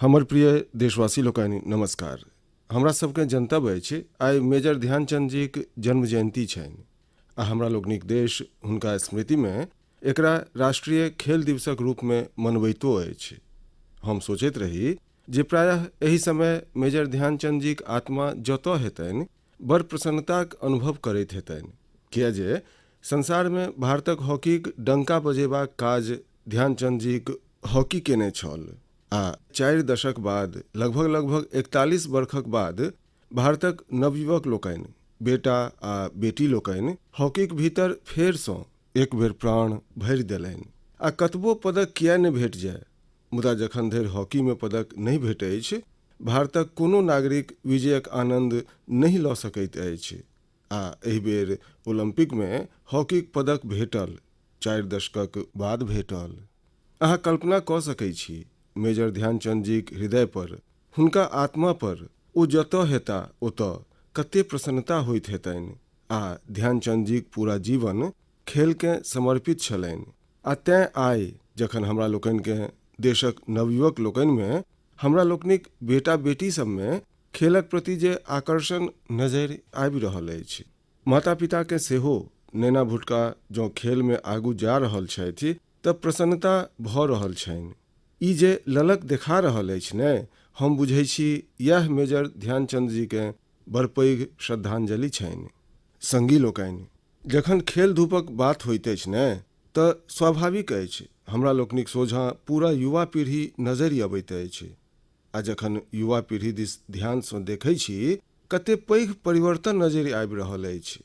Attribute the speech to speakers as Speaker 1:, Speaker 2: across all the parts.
Speaker 1: हमर प्रिय देशवासी लोकनि, नमस्कार। हमरा सबके जनतब अछि, आइ मेजर ध्यानचंद जीक जन्म जयंती छनि आ हमरा लोकनिक देश हुनका स्मृतिमे एकरा राष्ट्रीय खेल दिवसक रूपमे मनबैतो अछि। हम सोचैत रही जे प्रायः एहि समय मेजर ध्यानचंद जीक आत्मा जतऽ हेतनि, बड़ प्रसन्नताक अनुभव करैत हेतनि, किए जे संसारमे भारतक हॉकीक डंका बजेबाक काज ध्यानचंद जीक हॉकी केने छल आ 4 दशक बाद, लगभग लगभग 41 बरखक बाद भारतक नवयुवक लोकनि, बेटा आ बेटी लोकनि हॉकीक भीतर फेरसँ एक बेर प्राण भरि देलनि। आ कतबो पदक किए नहि भेट जाय, मुदा जखन धरि हॉकीमे पदक नहि भेटैछ, भारतक कोनो नागरिक विजयक आनन्द नहि लऽ सकैत अछि। आ एहि बेर ओलम्पिकमे हॉकीक पदक भेटल, 4 दशकक बाद भेटल। अहाँ कल्पना कऽ सकैत छी, मेजर ध्यानचंद जीक हृदय पर, हुनका आत्मा पर, ओ जतऽ हेता ओतऽ कते प्रसन्नता होइत हेतनि। आ ध्यानचंद जीक पूरा जीवन खेलकेँ समर्पित छलनि। आ तेँ आइ जखन हमरा लोकनिकेँ देशक नवयुवक लोकनिमे, हमरा लोकनिक बेटा-बेटी सभमे खेलक प्रति जे आकर्षण नजरि आबि रहल अछि, माता-पिताकेँ सेहो नेना-भुटका जँ खेलमे आगू जा रहल छथि तँ प्रसन्नता भऽ रहल छनि। ई जे ललक देखा रहल अछि ने, हम बुझै छी यैह मेजर ध्यानचंद जीकेँ बड़ पैघ श्रद्धांजलि छनि। संगी लोकनि, जखन खेल-धूपक बात होइत अछि ने तँ स्वाभाविक अछि हमरा लोकनिक सोझाँ पूरा युवा पीढ़ी नजरि अबैत अछि। आ जखन युवा पीढ़ी दिस ध्यानसँ देखै छी, कते पैघ परिवर्तन नजरि आबि रहल अछि।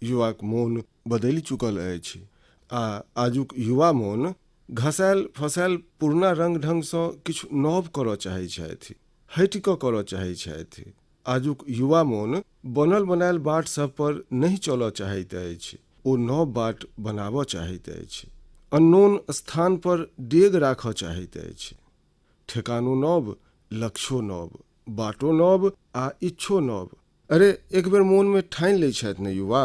Speaker 1: युवाक मोन बदलि चुकल अछि आ आजुक युवा मोन घसायल-फसायल पुरना रंग-ढंगसँ किछु नव करऽ चाहै छथि, हटि कऽ करऽ चाहै छथि। आजुक युवा मोन बनल-बनायल बाट सभ पर नहि चलऽ चाहैत अछि, ओ नव बाट बनाबऽ चाहैत अछि। अननोन स्थान पर डेग राखऽ चाहैत अछि। ठेकानो नव, लक्ष्यो नव, बाटो नव आ इच्छो नव। अरे, एक बेर मोनमे ठानि लै छथि ने युवा,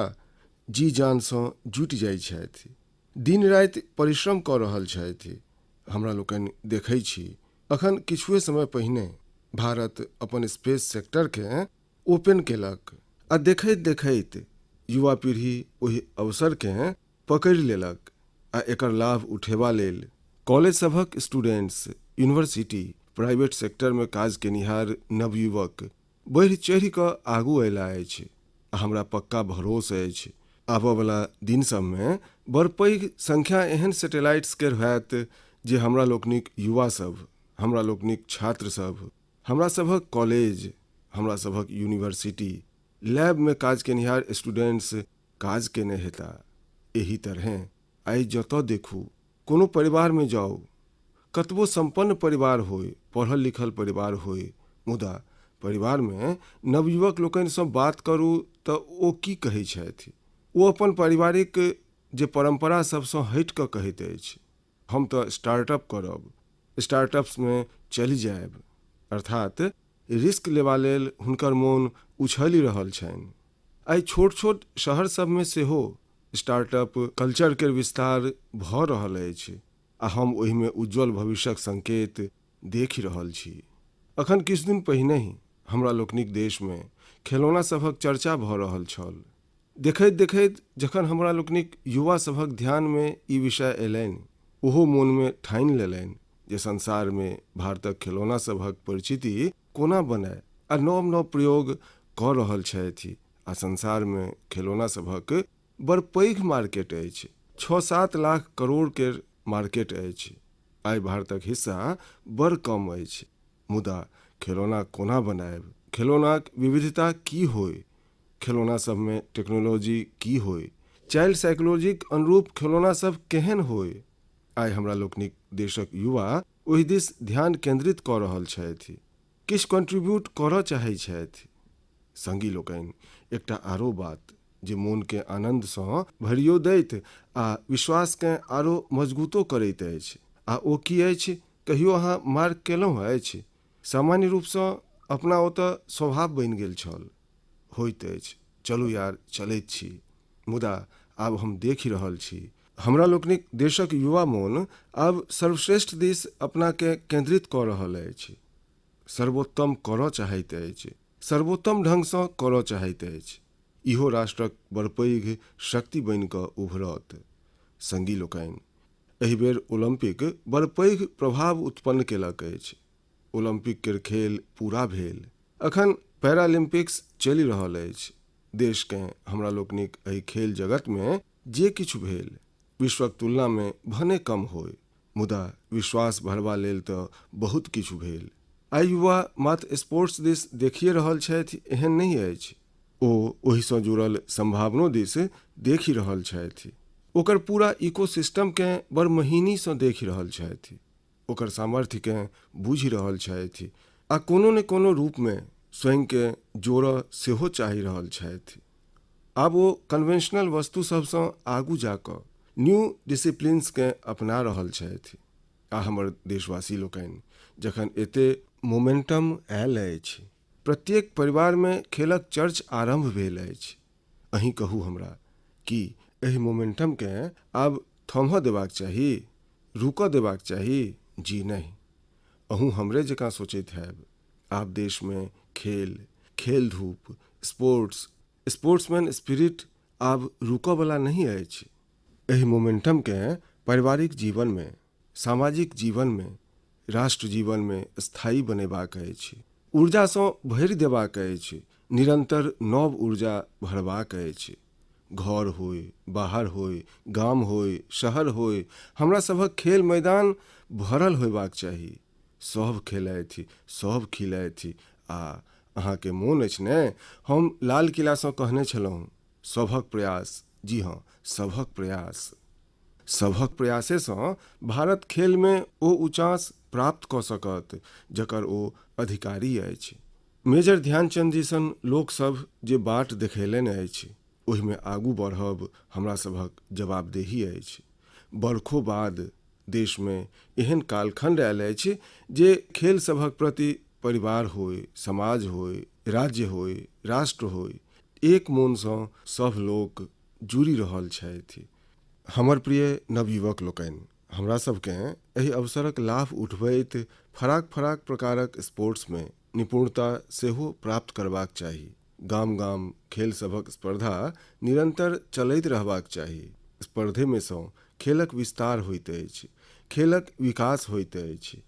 Speaker 1: जी-जानसँ जुटि जाइ छथि। दिन-राति परिश्रम कऽ रहल छथि। हमरा लोकनि देखै छी, अखन किछुए समय पहिने भारत अपन स्पेस सेक्टरकेँ ओपन केलक आ देखैत-देखैत युवा पीढ़ी ओहि अवसरकेँ पकड़ि लेलक आ एकर लाभ उठेबा लेल कॉलेज सभक स्टूडेंट्स, यूनिवर्सिटी, प्राइवेट सेक्टरमे काज केनिहार नवयुवक बढ़ि-चढ़ि कऽ आगू अयला अछि आ हमरा पक्का भरोस अछि आबऽवला दिन सभमे बड़ पैघ संख्या एहन सैटेलाइट्स केर होयत जे हमरा लोकनिक युवा सभ, हमरा लोकनिक छात्र सभ, हमरा सभक कॉलेज, हमरा सभक यूनिवर्सिटी, लैबमे काज केनिहार स्टूडेंट्स काज केने हेता। एहि तरहें आइ जतऽ देखू, कोनो परिवारमे जाउ, कतबो सम्पन्न परिवार होइ, पढ़ल लिखल परिवार होइ, मुदा परिवारमे नवयुवक लोकनिसँ बात करू तऽ ओ की कहै छथि? ओ अपन पारिवारिक जे परम्परा सभसँ हटि कऽ कहैत अछि, हम तऽ स्टार्टअप करब, स्टार्टअप्समे चलि जायब। अर्थात रिस्क लेबा लेल हुनकर मोन उछलि रहल छनि। आइ छोट-छोट शहर सभमे सेहो स्टार्टअप कल्चर केर विस्तार भऽ रहल अछि आ हम ओहिमे उज्ज्वल भविष्यक संकेत देखि रहल छी। अखन किछु दिन पहिनहि हमरा लोकनिक देशमे खेलौना सभक चर्चा भऽ रहल छल। देखैत-देखैत जखन हमरा लोकनिक युवा सभक ध्यानमे ई विषय अयलनि, ओहो मोनमे ठानि लेलनि जे संसारमे भारतक खेलौना सभक परिचिति कोना बनय आ नव-नव प्रयोग कऽ रहल छथि आ संसारमे खेलौना सभक बड़ पैघ मार्केट अछि। 6-7 लाख करोड़ केर मार्केट अछि। आइ भारतक हिस्सा बड़ कम अछि। मुदा खेलौना कोना बनायब? खेलौनाक विविधता की होइ? खेलौना सभमे टेक्नोलॉजी की होइ? चाइल्ड साइकोलॉजीक अनुरूप खेलौना सभ केहन होइ? आइ हमरा लोकनिक देशक युवा ओहि दिस ध्यान केंद्रित कऽ रहल छथि। किछु कंट्रीब्यूट करऽ चाहै छथि। संगी लोकनि, एकटा आरो बात जे मोनकेँ आनन्दसँ भरियो दैत आ विश्वासकेँ आरो मजगूतो करैत अछि। आ ओ की अछि, कहियो अहाँ मार्क केलहुँ अछि? सामान्य रूपसँ अपना ओतऽ स्वभाव बनि गेल छल। होइत अछि, चलू यार, चलैत छी। मुदा आब हम देखि रहल छी, हमरा लोकनिक देशक युवा मोन आब सर्वश्रेष्ठ दिस अपनाकेँ केंद्रित कऽ रहल अछि। सर्वोत्तम करऽ चाहैत अछि, सर्वोत्तम ढङ्गसँ करऽ चाहैत अछि। इहो राष्ट्रक बड़ पैघ शक्ति बनि कऽ उभरत। संगी लोकनि, एहि बेर ओलम्पिक बड़ पैघ प्रभाव उत्पन्न केलक अछि। ओलम्पिक केर खेल पूरा भेल, अखन पैरालिम्पिक्स चलि रहल अछि। देशकेँ हमरा लोकनिक एहि खेल जगतमे जे किछु भेल, विश्वक तुलनामे भने कम होय, मुदा विश्वास भरबा लेल तऽ बहुत किछु भेल। आइ युवा मात्र स्पोर्ट्स दिस देखिए रहल छथि एहन नहि अछि, ओ ओहिसँ जुड़ल सम्भावनो दिस देखि रहल छथि। ओकर पूरा इकोसिस्टमकेँ बड़ महीनीसँ देखि रहल छथि, ओकर सामर्थ्यकेँ बूझि रहल छथि आ कोनो ने कोनो रूपमे स्वयंकेँ जोड़ऽ सेहो चाहि रहल छथि। आब ओ कन्वेंशनल वस्तु सभसँ आगू जा कऽ न्यू डिसिप्लिन्सकेँ अपना रहल छथि। आ हमर देशवासी लोकनि, जखन एते मोमेंटम आयल अछि, प्रत्येक परिवारमे खेलक चर्च आरम्भ भेल अछि, अहीं कहू हमरा, की एहि मोमेंटमकेँ आब थम्हऽ देबाक चाही? रुकऽ देबाक चाही? जी नहि। अहूँ हमरे जकाँ सोचैत हैब। आब देशमे खेल, खेल धूप, स्पोर्ट्स, स्पोर्ट्समैन स्पिरिट आब रुकऽवला नहि अछि। एहि मोमेंटमकेँ पारिवारिक जीवनमे, सामाजिक जीवनमे, राष्ट्र जीवनमे स्थायी बनेबाक अछि। ऊर्जासँ भरि देबाक अछि, निरन्तर नव ऊर्जा भरबाक अछि। घर होय, बाहर होय, गाम होय, शहर होय, हमरा सभक खेल मैदान भरल होयबाक चाही। सभ खेलाथि, सभ खिलाथि आ अहाँके मोन अछि ने, हम लाल किलासँ कहने छलहुँ, सभक प्रयास, जी हँ, सभक प्रयास। सभक प्रयासेसँ भारत खेलमे ओ ऊँचास प्राप्त कऽ सकत जकर ओ अधिकारी अछि। मेजर ध्यानचंद जी सन लोक सभ जे बाट देखेलनि अछि, ओहिमे आगू बढ़ब हमरा सभक जवाबदेही अछि। बरखो बाद देशमे एहन कालखंड आयल अछि जे खेल सभक प्रति परिवार होय, समाज होय, राज्य होय, राष्ट्र होय, एक मोनसँ सभ लोक जुड़ि रहल छथि। हमर प्रिय नवयुवक लोकनि, हमरा सभकेँ एहि अवसरक लाभ उठबैत फराक-फराक प्रकारक स्पोर्ट्समे निपुणता सेहो प्राप्त करबाक चाही। गाम-गाम खेल सभक स्पर्धा निरन्तर चलैत रहबाक चाही। स्पर्धेमे सँ खेलक विस्तार होइत अछि, खेलक विकास होइत अछि।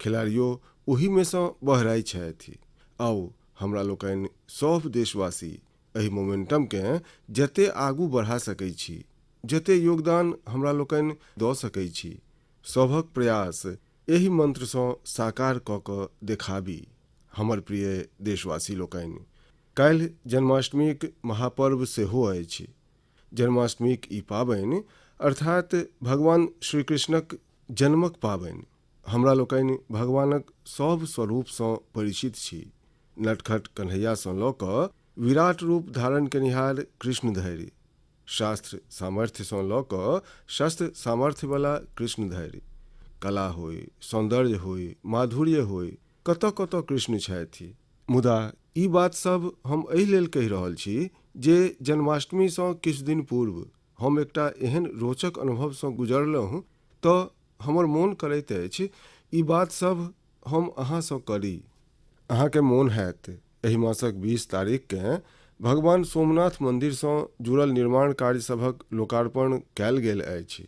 Speaker 1: खेलाड़ियो ओहीमे सँ बहराइत छथि। आउ हमरा लोकनि सभ देशवासी एहि मोमेंटमकेँ जते आगू बढ़ा सकैत छी, जते योगदान हमरा लोकनि दऽ सकैत छी, सभक प्रयास एहि मंत्रसँ साकार कऽ कऽ देखाबी। हमर प्रिय देशवासी लोकनि, काल्हि जन्माष्टमीक महापर्व सेहो अछि। जन्माष्टमीक ई पाबनि अर्थात भगवान श्रीकृष्णक जन्मक पाबनि। हमरा लोकनि भगवानक सभ स्वरूपसँ परिचित छी। नटखट कन्हैयासँ लऽ कऽ विराट रूप धारण केनिहार कृष्ण धरि, शास्त्र सामर्थ्यसँ लऽ कऽ शस्त्र सामर्थ्यवला कृष्ण धरि, कला होइ, सौन्दर्य होइ, माधुर्य होइ, कतऽ कतऽ कृष्ण छथि। मुदा ई बात सभ हम एहि लेल कहि रहल छी जे जन्माष्टमीसँ किछु दिन पूर्व हम एकटा एहन रोचक अनुभवसँ गुजरलहुँ तऽ हमर मोन करैत अछि ई बात सभ हम अहाँसँ करी। अहाँकेँ मोन हैत एहि मासक 20 तारीखकेँ भगवान सोमनाथ मन्दिरसँ जुड़ल निर्माण कार्य सभक लोकार्पण कयल गेल अछि।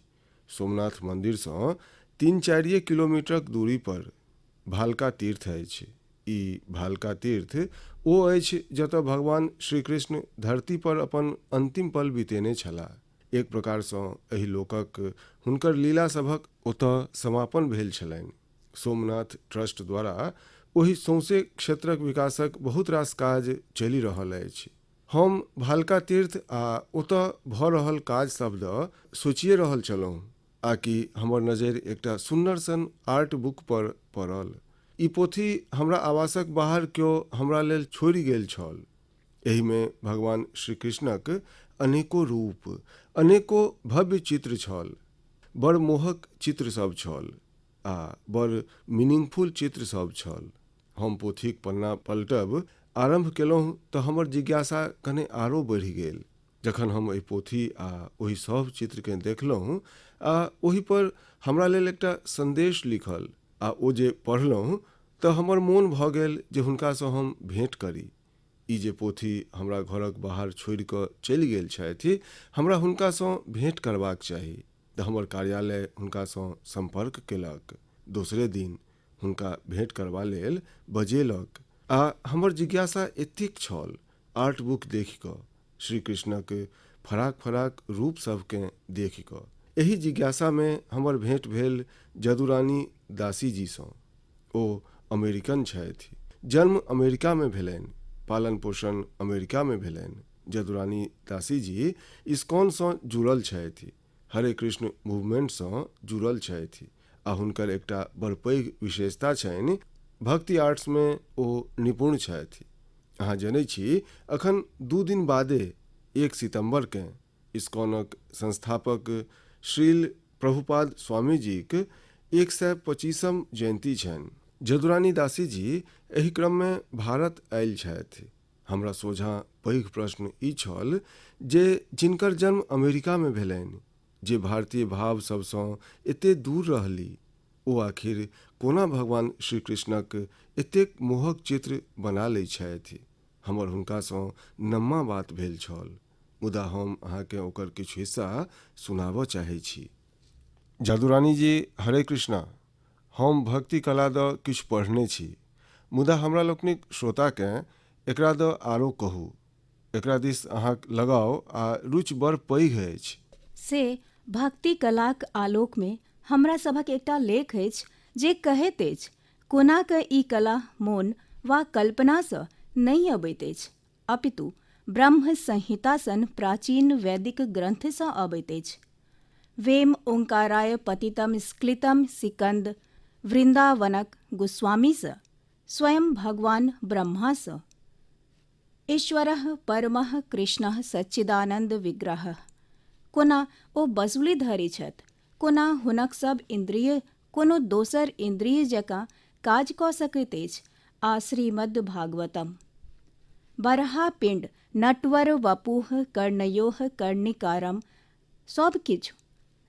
Speaker 1: सोमनाथ मन्दिरसँ 3-4 किलोमीटरक दूरी पर भालका तीर्थ अछि। ई भालका तीर्थ ओ अछि जतय भगवान श्रीकृष्ण धरती पर अपन अन्तिम पल बितेने छलाह। एक प्रकारसँ एहि लोकक हुनकर लीला सभक ओतय समापन भेल छलनि। सोमनाथ ट्रस्ट द्वारा ओहि सौंसे क्षेत्रक विकासक बहुत रास काज चलि रहल अछि। हम भालका तीर्थ आ ओतय भऽ रहल काज सभ दऽ सोचिए रहल छलहुँ आ कि हमर नजरि एकटा सुन्नर सन आर्ट बुक पर पड़ल। ई पोथी हमरा आवासक बाहर केओ हमरा लेल छोड़ि गेल छल। एहिमे भगवान श्रीकृष्णक अनेको रूप, अनेको भव्य चित्र छल। बड़ मोहक चित्र सभ छल आ बड़ मीनिंगफुल चित्र सभ छल। हम पोथीक पन्ना पलटब आरम्भ केलहुँ तऽ हमर जिज्ञासा कने आरो बढ़ि गेल। जखन हम एहि पोथी आ ओहि सभ चित्रकेँ देखलहुँ आ ओहि पर हमरा लेल एकटा सन्देश लिखल आ ओ जे पढ़लहुँ, तऽ हमर मोन भऽ गेल जे हुनकासँ हम भेँट करी। ई जे पोथी हमरा घरक बाहर छोड़ि कऽ चलि गेल छथि, हमरा हुनकासँ भेँट करबाक चाही। तऽ हमर कार्यालय हुनकासँ सम्पर्क केलक। दोसरे दिन हुनका भेँट करबा लेल बजेलक आ हमर जिज्ञासा एतेक छल आर्ट बुक देखि कऽ, श्री कृष्णक फराक-फराक रूप सभकेँ देखि कऽ। एहि जिज्ञासामे हमर भेँट भेल जदुरानी दासीजीसँ। ओ अमेरिकन छथि। जन्म अमेरिकामे भेलनि। पालन-पोषण अमेरिकामे भेलनि। जदुरानी दासीजी इस्कॉनसँ जुड़ल छथि। हरे कृष्ण मूवमेंटसँ जुड़ल छथि आ हुनकर एकटा बड़ पैघ विशेषता छनि, भक्ति आर्ट्समे ओ निपुण छथि। अहाँ जनै छी, अखन 2 दिन बादे 1 सितम्बरकेँ इस्कॉनक संस्थापक श्रील प्रभुपाद स्वामीजीक 125म जयन्ती छनि। जदुरानी दासीजी एहि क्रममे भारत आयल छथि। हमरा सोझाँ पैघ प्रश्न ई छल जे जिनकर जन्म अमेरिकामे भेलनि, जे भारतीय भाव सभसँ एते दूर रहली, ओ आखिर कोना भगवान श्रीकृष्णक एतेक मोहक चित्र बना लै छथि। हमर हुनकासँ नम्मा बात भेल छल, मुदा हम अहाँकेँ ओकर किछु हिस्सा सुनाबऽ चाहै छी। जादूरानी जी, हरे कृष्णा। हम भक्ति कला दऽ किछु पढ़ने छी, मुदा हमरा लोकनिक श्रोताकेँ एकरा दऽ आरो कहू। एकरा दिस अहाँक लगाव आ रुचि बड़ पैघ अछि।
Speaker 2: से भक्ति कलाक आलोकमे हमरा सभक एकटा लेख अछि जे कहैत अछि कोना कऽ ई कला मोन वा कल्पनासँ नहि अबैत अछि, अपितु ब्रह्म संहिता सन प्राचीन वैदिक ग्रन्थसँ अबैत अछि। वेम ओंकाराय पतितम स्क्लितम सिकन्द वृन्दावनक गोस्वामीसँ, स्वयं भगवान ब्रह्मासँ। ईश्वरः परमः कृष्णः सच्चिदानन्द विग्रहः। कोना ओ बसुली धरै छथि, कोना हुनक सभ इन्द्रिय कोनो दोसर इन्द्रिय जकाँ काज कऽ सकैत अछि आ श्रीमद्भागवतम्। बरहा पिण्ड नटवर वपुः कर्णयोः कर्णिकारम् सभ किछु।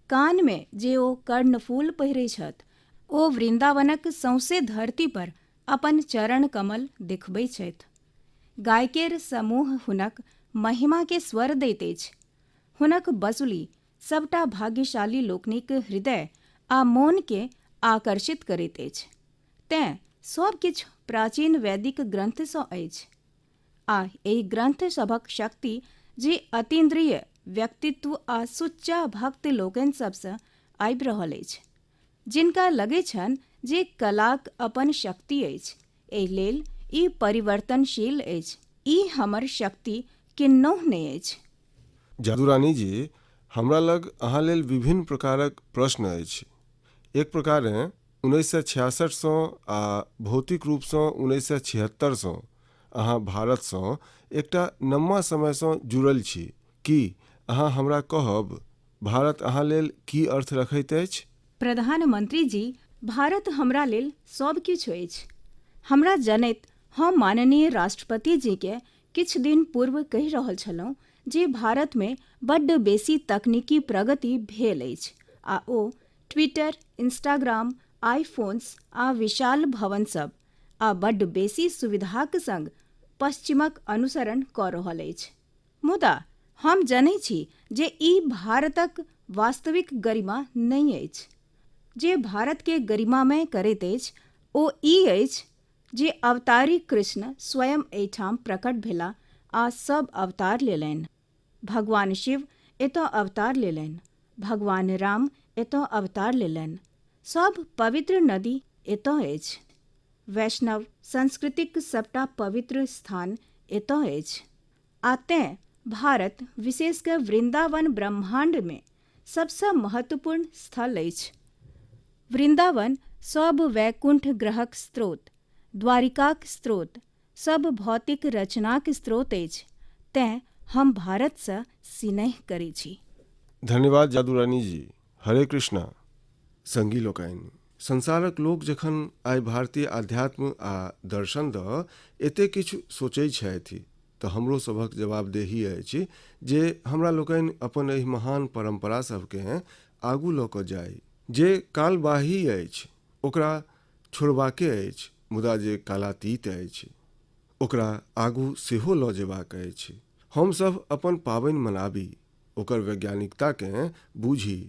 Speaker 2: कानमे जे ओ कर्णफूल पहिरै छथि, ओ वृन्दावनक सौंसे धरती पर अपन चरण कमल देखबै छथि। गायकेर समूह हुनक महिमाकेँ स्वर दैत अछि। हुनक बसुली सभटा भाग्यशाली लोकनिक हृदय आ मोनकेँ आकर्षित करैत अछि। तेँ सभ किछु प्राचीन वैदिक ग्रन्थसँ अछि। आ एहि ग्रन्थ सभक शक्ति जे अतीन्द्रिय व्यक्तित्व आ सुच्चा भक्त लोकनि सभसँ आबि रहल अछि, जिनका लगैत छनि जे कलाक अपन शक्ति अछि, एहि लेल ई परिवर्तनशील अछि। ई हमर शक्ति किन्नहुँ नहि अछि।
Speaker 1: जादूरानी जी, हमरा लग अहाँ लेल विभिन्न प्रकारक प्रश्न अछि। एक प्रकारेँ 1966सँ आ भौतिक रूपसँ 1976सँ अहाँ भारतसँ एकटा नम्मा समयसँ जुड़ल छी। की अहाँ हमरा कहब, भारत अहाँ लेल की अर्थ रखैत अछि?
Speaker 2: प्रधानमंत्री जी, भारत हमरा लेल सब किछु अछि। हमरा जनैत हम माननीय राष्ट्रपति जीकेँ किछु दिन पूर्व कहि रहल छलहुँ जे भारतमे बड्ड बेसी तकनीकी प्रगति भेल अछि आ ओ ट्विटर, इंस्टाग्राम, आईफोन्स आ विशाल भवन सभ आ बड्ड बेसी सुविधाक संग पश्चिमक अनुसरण कऽ रहल अछि। मुदा हम जनैत छी जे ई भारतक वास्तविक गरिमा नहि अछि। जे भारतकेँ गरिमामय करैत अछि ओ ई अछि जे अवतारी कृष्ण स्वयं एहिठाम प्रकट भेलाह आ सभ अवतार लेलनि। भगवान शिव एतय अवतार लेलनि, भगवान राम एतय अवतार लेलनि। सभ पवित्र नदी एतय अछि। वैष्णव संस्कृतिक सभटा पवित्र स्थान एतय अछि। आ तेँ भारत, विशेष कऽ वृन्दावन ब्रह्माण्डमे सबसँ महत्वपूर्ण स्थल अछि। वृन्दावन सभ वैकुण्ठ ग्रहक स्रोत, द्वारिकाक स्रोत, सभ भौतिक रचनाक स्रोत अछि, तेँ हम भारतसँ सिनेह करैत छी।
Speaker 1: धन्यवाद जादूरानी जी। हरे कृष्णा। संगी लोकनि, संसारक लोक जखन आइ भारतीय आध्यात्म आ दर्शन दऽ एते किछु सोचै छथि तऽ हमरो सभक जवाबदेही अछि जे हमरा लोकनि अपन एहि महान परम्परा सभकेँ आगू लऽ कऽ जाइ। जे कालबाही अछि ओकरा छोड़बाके अछि। मुदा जे कालातीत अछि ओकरा आगू सेहो लऽ जेबाक अछि। हमसभ अपन पाबनि मनाबी, ओकर वैज्ञानिकताकेँ बूझी,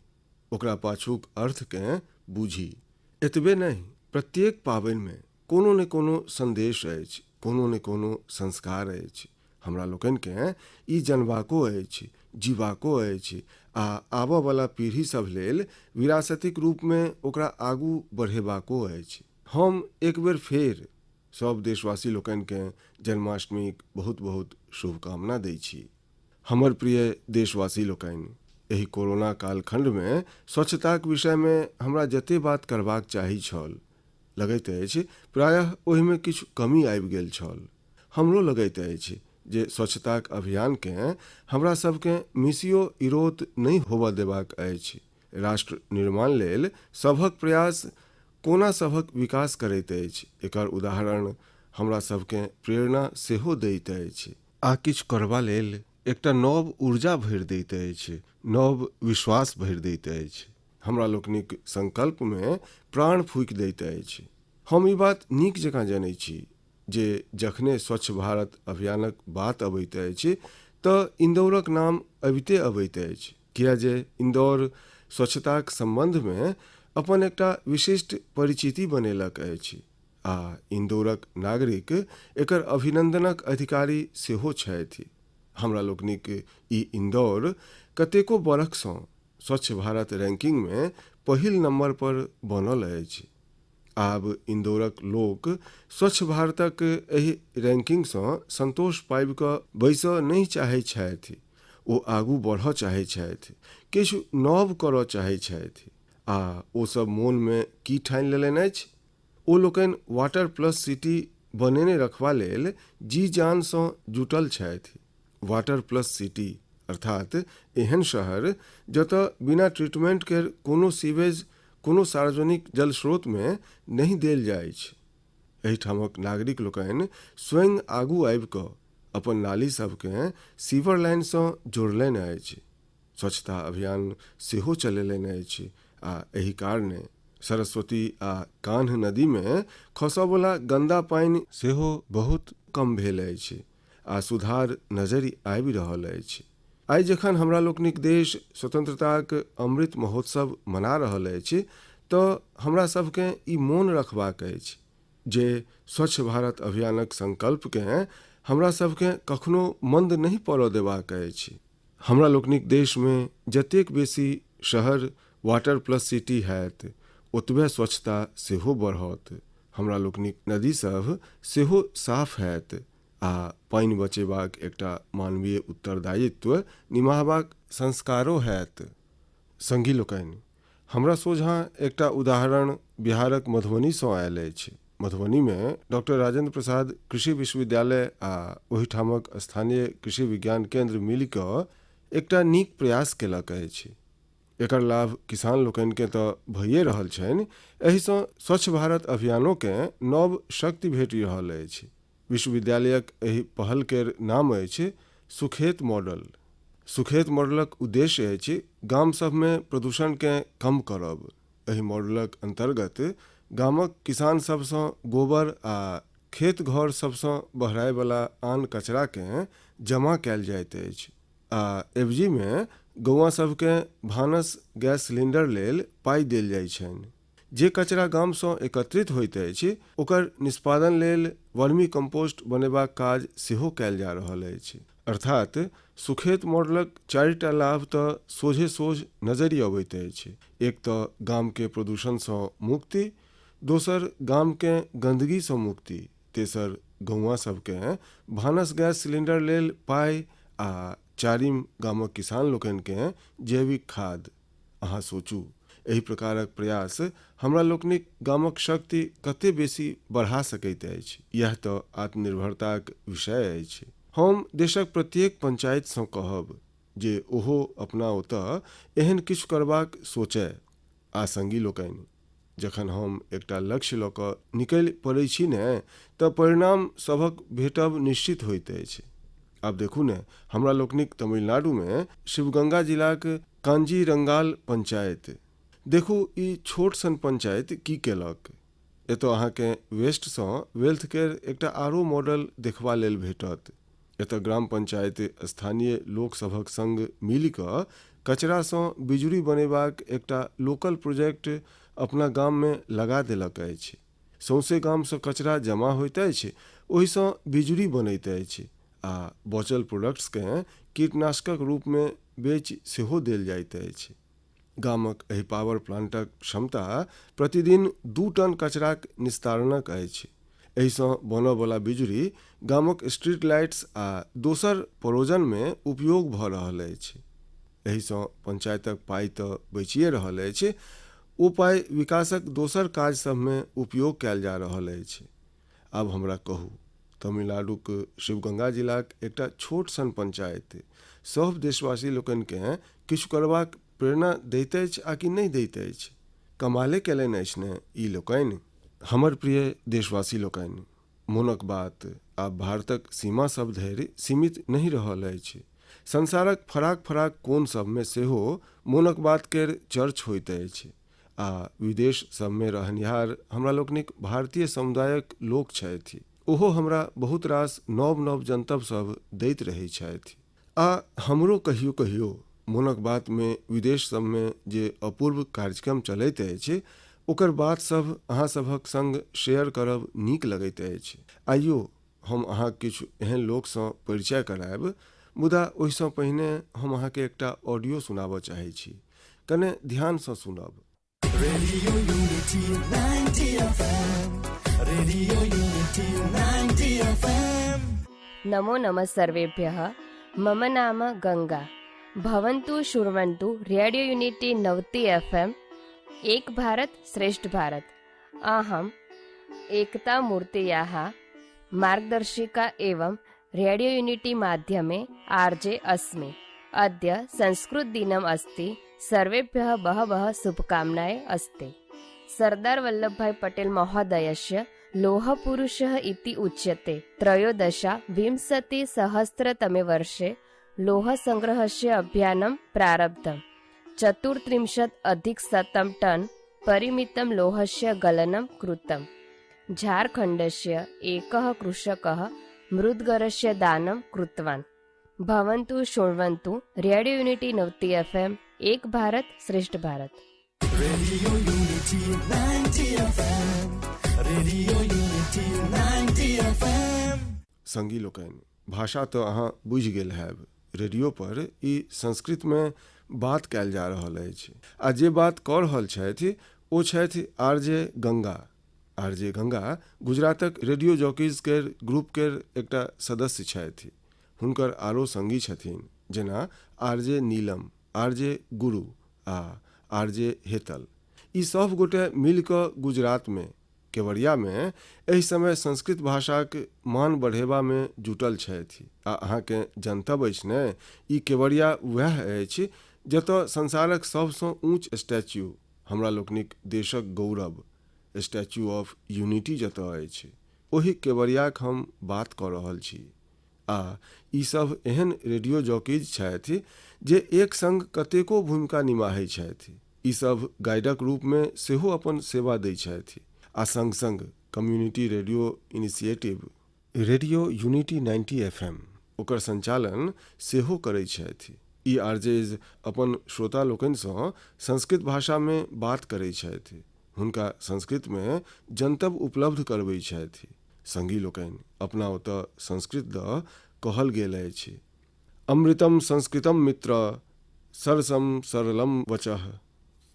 Speaker 1: ओकरा पाछूक अर्थकेँ बूझी। एतबे नहि, प्रत्येक पाबनिमे कोनो ने कोनो सन्देश अछि, कोनो ने कोनो संस्कार अछि। हमरा लोकनिकेँ ई जनबाको अछि, जीबाको अछि आ आबयवला पीढ़ी सभ लेल विरासतिक रूपमे ओकरा आगू बढ़ेबाको अछि। हम एक बेर फेर सभ देशवासी लोकनिकेँ जन्माष्टमीक बहुत बहुत शुभकामना दै छी। हमर प्रिय देशवासी लोकनि, एहि कोरोना कालखण्डमे स्वच्छताक विषयमे हमरा जते बात करबाक चाही छल, लगैत अछि प्रायः ओहिमे किछु कमी आबि गेल छल। हमरो लगैत अछि जे स्वच्छताक अभियानकेँ हमरा सभकेँ मिसियो इरोत नहि होबय देबाक अछि। राष्ट्र निर्माण लेल सभक प्रयास कोना सभक विकास करैत अछि, एकर उदाहरण हमरा सभकेँ प्रेरणा सेहो दैत अछि आ किछु करबा लेल एकटा नव ऊर्जा भरि दैत अछि, नव विश्वास भरि दैत अछि, हमरा लोकनिक संकल्पमे प्राण फूकि दैत अछि। हम ई बात नीक जकाँ जनैत छी जे जखने स्वच्छ भारत अभियानक बात अबैत अछि तऽ इन्दौरक नाम अबिते अबैत अछि, किया जे इन्दौर स्वच्छताक सम्बन्धमे अपन एकटा विशिष्ट परिचिति बनेलक अछि आ इन्दौरक नागरिक एकर अभिनन्दनक अधिकारी सेहो छथि। हमरा लोकनिक ई इन्दौर कतेको बरखसँ स्वच्छ भारत रैंकिंगमे पहिल नम्बर पर बनल अछि। आब इन्दौरक लोक स्वच्छ भारतक एहि रैंकिंगसँ संतोष पाबि कऽ बैसय नहि चाहैत छथि, ओ आगू बढ़य चाहैत छथि, किछु नव करय चाहैत छथि आ ओ सब मोनमे की ठानि लेलनि अछि? ओ लोकनि वाटर प्लस सिटी बनेने रखबा लेल जी जानसँ जुटल छथि। वाटर प्लस सिटी अर्थात एहन शहर जतय बिना ट्रीटमेंट केर कोनो सीवेज कोनो सार्वजनिक जल स्रोतमे नहि देल जाइछ। एहिठामक नागरिक लोकनि स्वयं आगू आबि कऽ अपन नाली सभकेँ सीवर लाइनसँ जोड़लनि अछि। स्वच्छता अभियान सेहो चलेलनि अछि आ एहि कारणे सरस्वती आ कान्ह नदीमे खसयवला गन्दा पानि सेहो बहुत कम भेल अछि आ सुधार नजरि आबि रहल अछि। आइ जखन हमरा लोकनिक देश स्वतंत्रताक अमृत महोत्सव मना रहल अछि तऽ हमरा सभकेँ ई मोन रखबाक अछि जे स्वच्छ भारत अभियानक संकल्पकेँ हमरा सभकेँ कखनो मन्द नहि पड़य देबाक अछि। हमरा लोकनिक देशमे जतेक बेसी शहर वाटर प्लस सिटी हैत, ओतबे स्वच्छता सेहो बढ़त। हमरा लोकनिक नदी सभ सेहो साफ हैत आ पानि बचेबाक एकटा मानवीय उत्तरदायित्व निमाहबाक संस्कारो हैत। संगी लोकनि, हमरा सोझाँ एकटा उदाहरण बिहारक मधुबनीसँ आयल अछि। मधुबनीमे डॉक्टर राजेंद्र प्रसाद कृषि विश्वविद्यालय आ ओहिठामक स्थानीय कृषि विज्ञान केंद्र मिलि कऽ एकटा नीक प्रयास केलक अछि। एकर लाभ किसान लोकनिकेँ तऽ भइए रहल छनि, एहिसँ स्वच्छ भारत अभियानोकेँ नव शक्ति भेटि रहल अछि। विश्वविद्यालयक एहि पहल केर नाम अछि सुखेत मॉडल। सुखेत मॉडलक उद्देश्य अछि गाम सभमे प्रदूषणकेँ कम करब। एहि मॉडलक अन्तर्गत गामक किसान सभसँ गोबर आ खेत घर सभसँ बहरायवला आन कचराकेँ जमा कयल जाइत अछि आ एवजीमे गौआँ सभकेँ भानस गैस सिलेंडर लेल पाइ देल जाइत छनि। जे कचरा गामसँ एकत्रित होइत अछि ओकर निष्पादन लेल वर्मी कम्पोस्ट बनेबाक काज सेहो कयल जा रहल अछि। अर्थात सुखेत मॉडलक चारिटा लाभ तऽ सोझे सोझ नजरि अबैत अछि। एक तऽ गामकेँ प्रदूषणसँ मुक्ति, दोसर गामकेँ गन्दगीसँ मुक्ति, तेसर गौआँ सभकेँ भानस गैस सिलेंडर लेल पाइ आ चारिम गामक किसान लोकनिकेँ जैविक खाद। अहाँ सोचू, एहि प्रकारक प्रयास हमरा लोकनिक गामक शक्ति कते बेसी बढ़ा सकैत अछि। इएह तऽ आत्मनिर्भरताक विषय अछि। हम देशक प्रत्येक पंचायतसँ कहब जे ओहो अपना ओतय एहन किछु करबाक सोचय। आ संगी लोकनि, जखन हम एकटा लक्ष्य लऽ कऽ निकलि पड़ै छी ने तऽ परिणाम सभक भेटब निश्चित होइत अछि। आब देखू ने, हमरा लोकनिक तमिलनाडुमे शिवगंगा जिलाक कांजीरंगाल पंचायत। देखू ई छोट सन पंचायत की केलक। एतय अहाँकेँ वेस्टसँ वेल्थ केर एकटा आरो मॉडल देखबा लेल भेटत। एतय ग्राम पंचायत स्थानीय लोकसभक संग मिलि कऽ कचरासँ बिजुरी बनेबाक एकटा लोकल प्रोजेक्ट अपना गाममे लगा देलक अछि। सौंसे गामसँ कचरा जमा होइत अछि, ओहिसँ बिजुरी बनैत अछि आ बचल प्रोडक्ट्सकेँ कीटनाशकक रूपमे बेचि सेहो देल जाइत अछि। गामक एहि पावर प्लांटक क्षमता प्रतिदिन 2 टन कचराक निस्तारणक अछि। एहिसँ बनयवला बिजुरी गामक स्ट्रीट लाइट्स आ दोसर परोजनमे उपयोग भऽ रहल अछि। एहिसँ पंचायतक पाइ तऽ बचिए रहल अछि, ओ पाइ विकासक दोसर काज सभमे उपयोग कयल जा रहल अछि। आब हमरा कहू, तमिलनाडुक शिवगंगा जिलाक एकटा छोट सन पंचायत सभ देशवासी लोकनिकेँ किछु करबाक प्रेरणा दैत अछि आ कि नहि दैत अछि? कमाले कयलनि अछि ने ई लोकनि। हमर प्रिय देशवासी लोकनि, मोनक बात आब भारतक सीमा सभ धरि सीमित नहि रहल अछि। संसारक फराक फराक कोन सभमे सेहो मोनक बात केर चर्च होइत अछि आ विदेश सभमे रहनिहार हमरा लोकनिक भारतीय समुदायक लोक छथि, ओहो हमरा बहुत रास नव नव जनतब सभ दैत रहैत छथि। आ हमरो कहियो कहियो मोनक बातमे विदेश सभमे जे अपूर्व कार्यक्रम चलैत अछि ओकर बात सभ अहाँ सभक संग शेयर करब नीक लगैत अछि। आइयो हम अहाँक किछु एहन लोकसँ परिचय करायब, मुदा ओहिसँ पहिने हम अहाँके एकटा ऑडियो सुनाबऽ चाहै छी। कने ध्यानसँ सुनब।
Speaker 3: Radio Unity 90 FM. Radio Unity 90 FM.
Speaker 4: NaMo नमः सर्वेभ्यः। मम नाम गङ्गा। भवन्तु शृण्वन्तु रेडियो यूनिटी 90 एफ एम, एक भारत श्रेष्ठ भारत। अहम् एकता मूर्तियाः मार्गदर्शिका एवं रेडियो यूनिटी माध्यमे आरजे अस्मि। अद्य संस्कृतदिनम् अस्ति। सर्वेभ्यः बहवः शुभकामनाः अस्ति। सरदार वल्लभभाई पटेल महोदयस्य लोहपुरुषः इति उच्यते। 2013 सहस्रतमे वर्षे लोहसङ्ग्रहस्य अभियानं प्रारब्धम्। 134 टन परिमितं लोहस्य गलनं कृतम्। झारखण्डस्य एकः कृषकः मुद्गरस्य दानं कृतवान्। भवन्तु शृण्वन्तु रेडियो यूनिटी 90 एफ एम, एक भारत श्रेष्ठ Bharat.
Speaker 3: Radio Unity 90 FM. Radio Unity 90 FM.
Speaker 1: संगी लोकनि, भाषा तऽ अहाँ बुझि गेल हैब। रेडियो पर ई संस्कृतमे बात कयल जा रहल अछि आ जे बात कऽ रहल छथि ओ छथि R J Ganga. R J Ganga गुजरातक रेडियो जॉकीज केर ग्रुप केर एकटा सदस्य छथि। हुनकर आरो संगी छथिन, जेना R J Neelam, R J गुरु आ आर जे हेतल। ई सभ गोटे मिलि कऽ गुजरातमे केवड़ियामे एहि समय संस्कृत भाषाक मान बढ़ेबामे जुटल छथि। आ अहाँकेँ जनतब अछि ने, ई केवड़िया वएह अछि जतय संसारक सभसँ ऊँच स्टैच्यू, हमरा लोकनिक देशक गौरव स्टैच्यू ऑफ यूनिटी जतय अछि, ओहि केवड़ियाक हम बात कऽ रहल छी। आ ई सभ एहन रेडियो जॉकीज छथि जे एक संग कतेको भूमिका निमाहै छथि। ई सभ गाइडक रूपमे सेहो अपन सेवा दै छथि आ संग संग community radio initiative radio unity 90 F M ओकर संचालन सेहो करै छथि। ई आरजेज अपन श्रोता लोकनिसँ संस्कृत भाषामे बात करै छथि, हुनका संस्कृतमे जनतब उपलब्ध करबै छथि। संगी लोकनि, अपना ओतय संस्कृत दऽ कहल गेल अछि, अमृतम संस्कृतम मित्र सरसम सरलम वचः,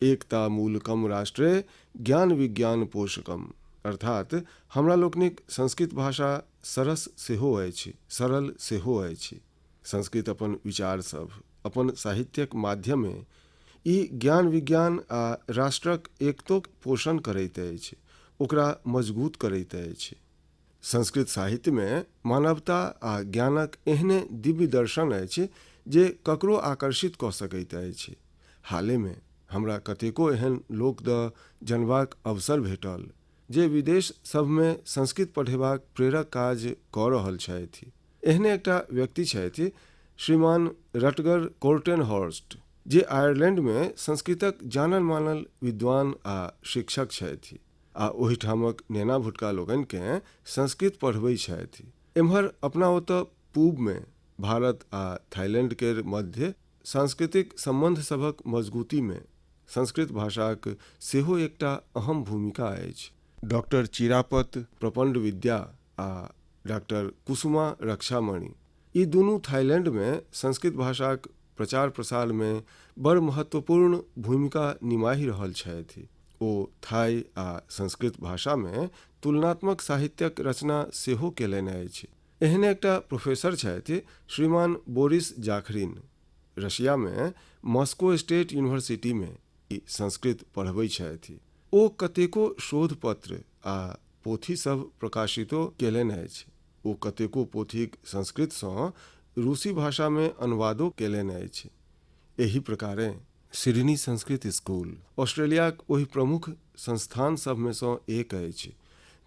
Speaker 1: एकता मूलकम राष्ट्रे ज्ञान विज्ञान पोषकम। अर्थात हमरा लोकनिक संस्कृत भाषा सरस सेहो अछि, सरल सेहो अछि। संस्कृत अपन विचार सभ अपन साहित्यक माध्यमे ई ज्ञान विज्ञान आ राष्ट्रक एकतोक पोषण करैत अछि, ओकरा मजगूत करैत अछि। संस्कृत साहित्यमे मानवता आ ज्ञानक एहने दिव्य दर्शन अछि जे ककरो आकर्षित कऽ सकैत अछि। हालेमे हमरा कतेको एहन लोक दऽ जनबाक अवसर भेटल जे विदेश सभमे संस्कृत पढ़ेबाक प्रेरक काज कऽ रहल छथि। एहने एकटा व्यक्ति छथि श्रीमान रटगर कोर्टेनहॉर्स्ट, जे आयरलैंडमे संस्कृतक जानल मानल विद्वान आ शिक्षक छथि। आ ओहिठामक नेना भुटका लोकनिकेँ संस्कृत पढ़बै छथि। एम्हर अपना ओतऽ पूबमे भारत आ थाईलैंड केर मध्य सांस्कृतिक सम्बन्ध सभक मजगूतीमे संस्कृत भाषाक सेहो एकटा अहम भूमिका अछि। डॉक्टर चिरापत प्रपंड विद्या आ डॉक्टर कुसुमा रक्षामणि ई दुनू थाईलैंडमे संस्कृत भाषाक प्रचार प्रसारमे बड़ महत्वपूर्ण भूमिका निमाहि रहल छथि। ओ थाई आ संस्कृत भाषामे तुलनात्मक साहित्यक रचना सेहो केलनि अछि। एहने एकटा प्रोफेसर छथि श्रीमान बोरिस जाखरिन। रशियामे मॉस्को स्टेट यूनिवर्सिटीमे ई संस्कृत पढ़बै छथि। ओ कतेको शोध पत्र आ पोथी सभ प्रकाशितो केलनि अछि। ओ कतेको पोथीक संस्कृतसँ रूसी भाषामे अनुवादो केलनि अछि। एहि प्रकारेँ सिडनी संस्कृत स्कूल ऑस्ट्रेलियाक ओहि प्रमुख संस्थान सभमे सँ एक अछि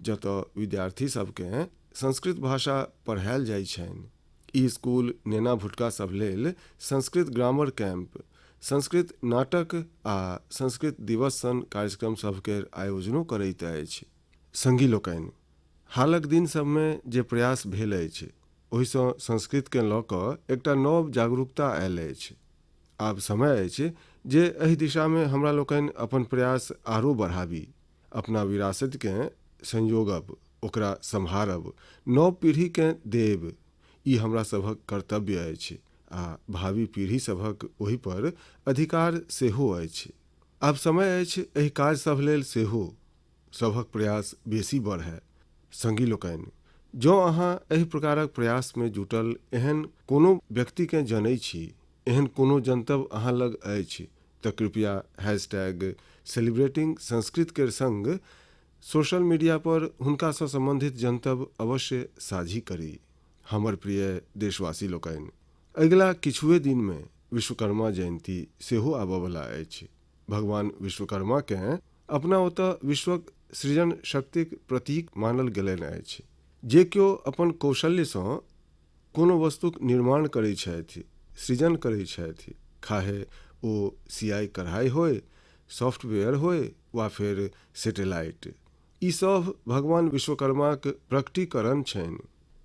Speaker 1: जतय विद्यार्थी सभकेँ संस्कृत भाषा पढ़ायल जाइत छनि। ई स्कूल नेना भुटका सभ लेल संस्कृत ग्रामर कैंप, संस्कृत नाटक आ संस्कृत दिवस सन कार्यक्रम सभ केर आयोजनो करैत अछि। संगी लोकनि, हालक दिन सभमे जे प्रयास भेल अछि ओहिसँ संस्कृतकेँ लऽ कऽ एकटा नव जागरूकता आयल अछि। आब समय अछि जे एहि दिशामे हमरा लोकनि अपन प्रयास आरो बढ़ाबी, अपना विरासतिकेँ संजोगब, ओकरा सम्हारब, नव पीढ़ीकेँ देब, ई हमरा सभक कर्तव्य अछि आ भावी पीढ़ी सभक ओहि पर अधिकार सेहो अछि। आब समय अछि एहि काज सभ लेल सेहो सभक प्रयास बेसी बढ़य। संगी लोकनि, जँ अहाँ एहि प्रकारक प्रयासमे जुटल एहन कोनो व्यक्तिकेँ जनै छी, एहन कोनो जनतब अहाँ लग अछि तऽ कृपया हैशटैग सेलिब्रेटिंग संस्कृत केर संग सोशल मीडिया पर हुनकासँ सम्बन्धित जनतब अवश्य साझी करी। हमर प्रिय देशवासी लोकनि, अगिला किछुए दिनमे विश्वकर्मा जयन्ती सेहो आबयवला अछि। भगवान विश्वकर्माकेँ अपना ओतय विश्वक सृजन शक्तिक प्रतीक मानल गेलनि अछि। जे केओ अपन कौशल्यसँ कोनो वस्तुक निर्माण करैत छथि, सृजन करैत छथि, खाहे ओ सियाइ कढ़ाइ होय, सॉफ्टवेयर होय वा फेर सेटेलाइट, ई सभ भगवान विश्वकर्माक प्रकटीकरण छनि।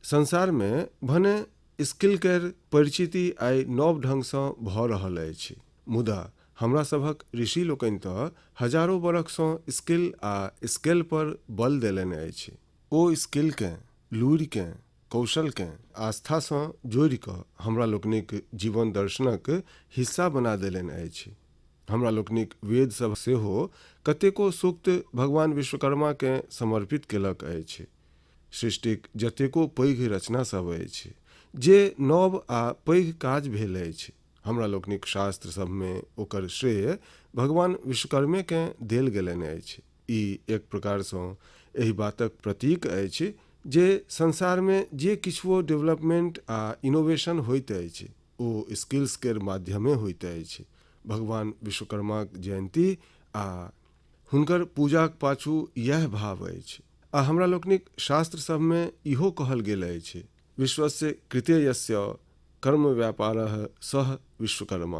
Speaker 1: संसारमे भने स्किल केर परिचिति आइ नव ढंगसँ भऽ रहल अछि, मुदा हमरा सभक ऋषि लोकनि तऽ हजारो बरखसँ स्किल आ स्केल पर बल देलनि अछि। ओ स्किलकेँ, लूरिकेँ, कौशलकेँ आस्थासँ जोड़ि कऽ हमरा लोकनिक जीवन दर्शनक हिस्सा बना देलनि अछि। हमरा लोकनिक वेद सभ सेहो कतेको सूक्त भगवान विश्वकर्माकेँ समर्पित केलक अछि। सृष्टिक जतेको पैघ रचना सभ अछि, जे नव आ पैघ काज भेल अछि, हमरा लोकनिक शास्त्र सभमे ओकर श्रेय भगवान विश्वकर्मेकेँ देल गेलनि अछि। ई एक प्रकारसँ एहि बातक प्रतीक अछि जे संसारमे जे किछुओ डेवलपमेंट आ इनोवेशन होइत अछि ओ स्किल्स केर माध्यमे होइत अछि। भगवान विश्वकर्माक जयन्ती आ हुनकर पूजाक पाछू इएह भाव अछि। आ हमरा लोकनिक शास्त्र सभमे इहो कहल गेल अछि, विश्वस्य कृते यस्य कर्म व्यापारः सः विश्वकर्मा।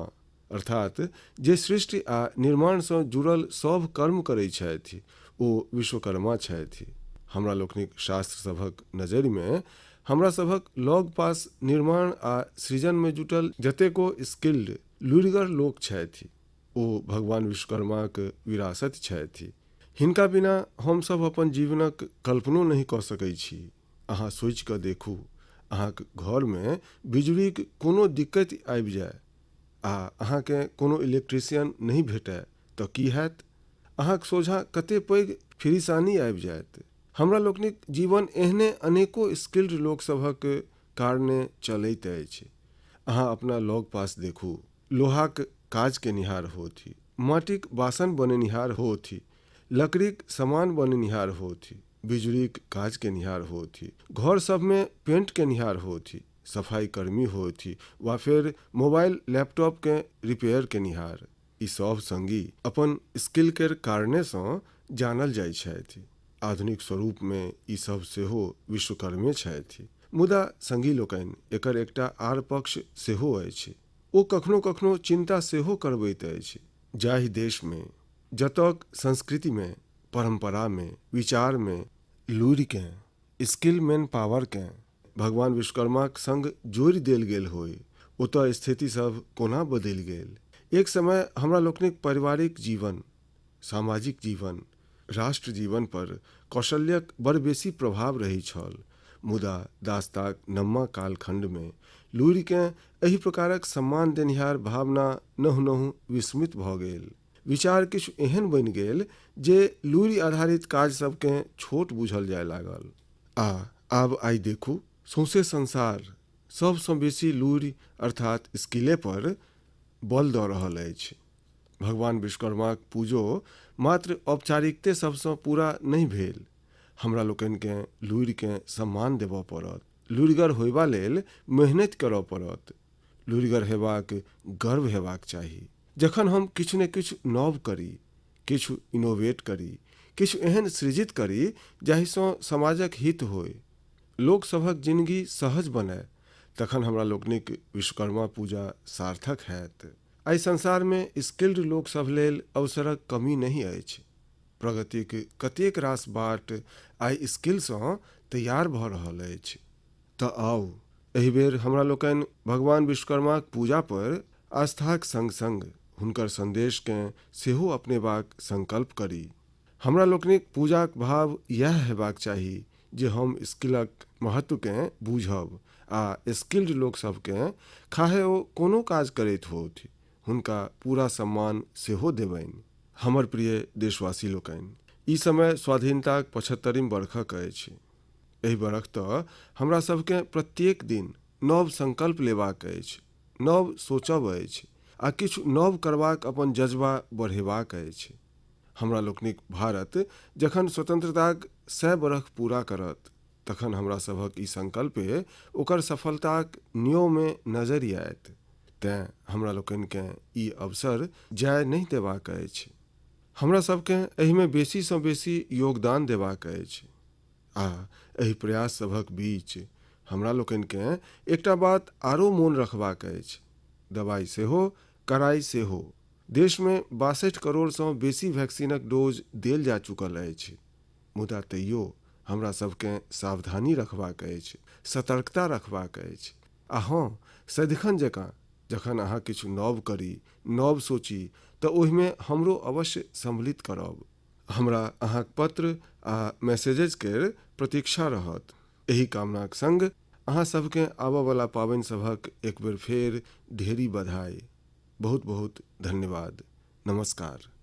Speaker 1: अर्थात जे सृष्टि आ निर्माणसँ जुड़ल सभ कर्म करैत छथि ओ विश्वकर्मा छथि। हमरा लोकनिक शास्त्र सभक नजरिमे हमरा सभक लग पास निर्माण आ सृजनमे जुटल जतेको स्किल्ड लुरिगर लोक छथि ओ भगवान विश्वकर्माक विरासति छथि। हिनका बिना हम सभ अपन जीवनक कल्पनो नहि कऽ सकैत छी। अहाँ सोचि कऽ देखू, अहाँक घरमे बिजुरीक कोनो दिक्कति आबि जाय आ अहाँकेँ कोनो इलेक्ट्रीशियन नहि भेटय तऽ की हैत? अहाँक सोझाँ कते पैघ फिरिसानी आबि जायत। हमरा लोकनिक जीवन एहने अनेको स्किल्ड लोक सभक कारणे चलैत अछि। अहाँ अपना लग पास देखू, लोहाक काज केनिहार होथि, माटिक बासन बनेनिहार होथि, लकड़ीक समान बनेनिहार होथि, बिजुरीक काज केनिहार होथि, घर सभमे पेंट केनिहार होथि, सफाई कर्मी होथि वा फेर मोबाइल लैपटॉपकेँ रिपेयर केनिहार, ई सभ संगी अपन स्किल केर कारणेसँ जानल जाइत छथि। आधुनिक स्वरूपमे ई सभ सेहो विश्वकर्मे छथि। मुदा संगी लोकनि, एकर एकटा आर पक्ष सेहो अछि। ओ कखनो-कखनो चिन्ता सेहो करबैत अछि। जाहि देशमे, जत'क संस्कृतिमे परम्परामे, विचारमे लूरिकेँ, स्किल मैन पावरकेँ भगवान विश्वकर्माक संग जोड़ि देल गेल होय, ओतय स्थिति सभ कोना बदलि गेल। एक समय हमरा लोकनिक पारिवारिक जीवन, सामाजिक जीवन, राष्ट्र जीवन पर कौशल्यक बड़ बेसी प्रभाव रहै छल, मुदा दासताक नम्मा कालखण्डमे लूरिकेँ एहि प्रकारक सम्मान देनिहार भावना नहु नहु विस्मित भऽ गेल। विचार किछु एहन बनि गेल जे लूरि आधारित काज सभकेँ छोट बूझल जाय लागल। आ आब आइ देखू, सौंसे संसार सभसँ बेसी लूरि अर्थात स्किले पर बल दऽ रहल अछि। भगवान विश्वकर्माक पूजो मात्र औपचारिकते सभसँ पूरा नहि भेल। हमरा लोकनिकेँ लूरिकेँ सम्मान देबऽ पड़त, लूरिगर होयबा लेल मेहनति करऽ पड़त, लूरिगर हेबाक गर्व हेबाक चाही। जखन हम किछु ने किछु नव करी, किछु इनोवेट करी, किछु एहन सृजित करी जाहिसँ समाजक हित होय, लोकसभक जिनगी सहज बनय, तखन हमरा लोकनिक विश्वकर्मा पूजा सार्थक हैत। एहि संसारमे स्किल्ड लोकसभ लेल अवसरक कमी नहि अछि। प्रगतिक कतेक रास बाट आइ स्किलसँ तैयार भऽ रहल अछि। तऽ आउ, एहि बेर हमरा लोकनि भगवान विश्वकर्माक पूजा पर आस्थाक संग संग हुनकर संदेशकेँ सेहो अपनेबाक संकल्प करी। हमरा लोकनिक पूजाक भाव इएह हेबाक चाही जे हम स्किलक महत्वकेँ बूझब आ स्किल्ड लोकसभकेँ, खाहे ओ कोनो काज करैत होथि, हुनका पूरा सम्मान सेहो देबनि। हमर प्रिय देशवासी लोकनि, ई समय स्वाधीनताक 75म बरखक अछि। एहि बरख तऽ हमरा सभकेँ प्रत्येक दिन नव संकल्प लेबाक अछि, नव सोचब अछि आ किछु नव करबाक अपन जज्बा बढ़ेबाक अछि। हमरा लोकनिक भारत जखन स्वतंत्रताक 100 बरख पूरा करत, तखन हमरा सभक ई संकल्पे ओकर सफलताक न्योमे नजरि आयत। तेँ हमरा लोकनिकेँ ई अवसर जाय नहि देबाक अछि। हमरा सभकेँ एहिमे बेसीसँ बेसी योगदान देबाक अछि। आ एहि प्रयास सभक बीच हमरा लोकनिकेँ एकटा बात आरो मोन रखबाक अछि, दवाइ सेहो, कड़ाइ सेहो। देशमे 62 करोड़सँ बेसी वैक्सीनक डोज देल जा चुकल अछि, मुदा तैयो हमरा सभकेँ सावधानी रखबाक अछि, सतर्कता रखबाक अछि। आ हँ, सदिखन जकाँ जखन अहाँ किछु नव करी, नव सोची, तऽ ओहिमे हमरो अवश्य सम्मिलित करब। हमरा अहाँक पत्र आ मैसेजेज केर प्रतीक्षा रहत। एहि कामनाक संग अहाँ सभकेँ आबयवला पाबनि सभक एक बेर फेर ढेरी बधाई। बहुत बहुत धन्यवाद। नमस्कार।